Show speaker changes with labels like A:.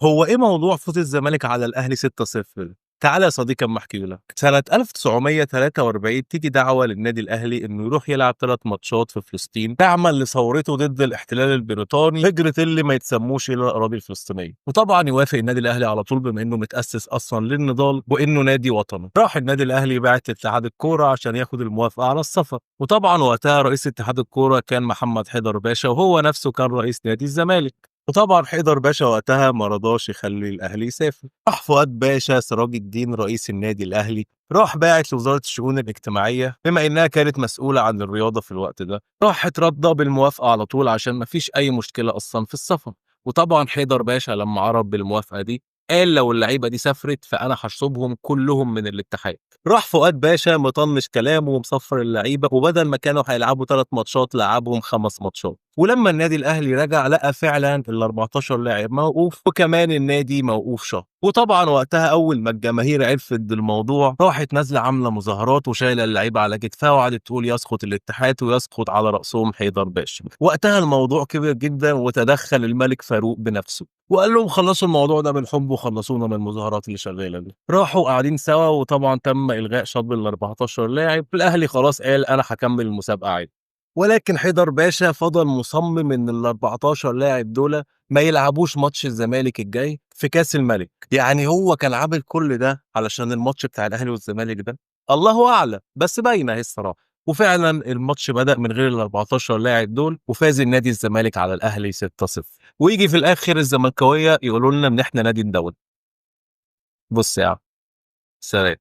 A: هو إيه موضوع فوز الزمالك على الأهلي 6-0؟ تعالى يا صديقي أما أحكي لك. سنة 1943 تيجي دعوة للنادي الأهلي إنه يروح يلعب 3 ماتشات في فلسطين دعما لثورته ضد الاحتلال البريطاني، هجرة اللي ما يتسموش إلى الأراضي الفلسطينية. وطبعا يوافق النادي الأهلي على طول بما إنه متأسس أصلا للنضال وإنه نادي وطني. راح النادي الأهلي بعت لاتحاد الكورة عشان ياخد الموافقة على السفر، وطبعا وقتها رئيس اتحاد الكورة كان محمد حيدر باشا، وهو نفسه كان رئيس نادي الزمالك. وطبعا حيدر باشا وقتها ما رضاش يخلي الاهلي يسافر. راح فؤاد باشا سراج الدين رئيس النادي الاهلي راح باعت لوزارة الشؤون الاجتماعية، بما انها كانت مسؤولة عن الرياضة في الوقت ده، راحت رده بالموافقة على طول عشان ما فيش اي مشكلة اصلا في السفر. وطبعا حيدر باشا لما عرض بالموافقة دي قال لو اللعيبة دي سافرت فانا هشطبهم كلهم من الاتحاد. راح فؤاد باشا مطنش كلامه ومصفر اللعيبة، وبدل ما كانوا هيلعبوا 3 ماتشات لعبهم 5 ماتشات. ولما النادي الاهلي رجع لقى فعلا ال 14 لاعب موقوف، وكمان النادي موقوف شهر. وطبعا وقتها اول ما الجماهير عرفت بالموضوع راحت نازله عامله مظاهرات وشايله اللعيبة على كتفها وقعدت تقول يسقط الاتحاد ويسقط على راسهم حيدر باشا. وقتها الموضوع كبر جدا وتدخل الملك فاروق بنفسه وقال لهم خلصوا الموضوع ده بالحب وخلصونا من المظاهرات اللي شغالة دي. راحوا قاعدين سوا، وطبعا تم الغاء شطب ال 14 لاعب. الاهلي خلاص قال انا هكمل المسابقة عادي، ولكن حيدر باشا فضل مصمم ان ال 14 لاعب دول ما يلعبوش ماتش الزمالك الجاي في كاس الملك. يعني هو كان عامل كل ده علشان الماتش بتاع الاهلي والزمالك ده؟ الله اعلم، بس باينة اهي الصراحة. وفعلا الماتش بدأ من غير ال 14 لاعب دول، وفاز النادي الزمالك على الاهلي 6-0. ويجي في الاخر الزملكاويه يقولوا لنا ان احنا نادي الدولة. بص يا عم، سلام.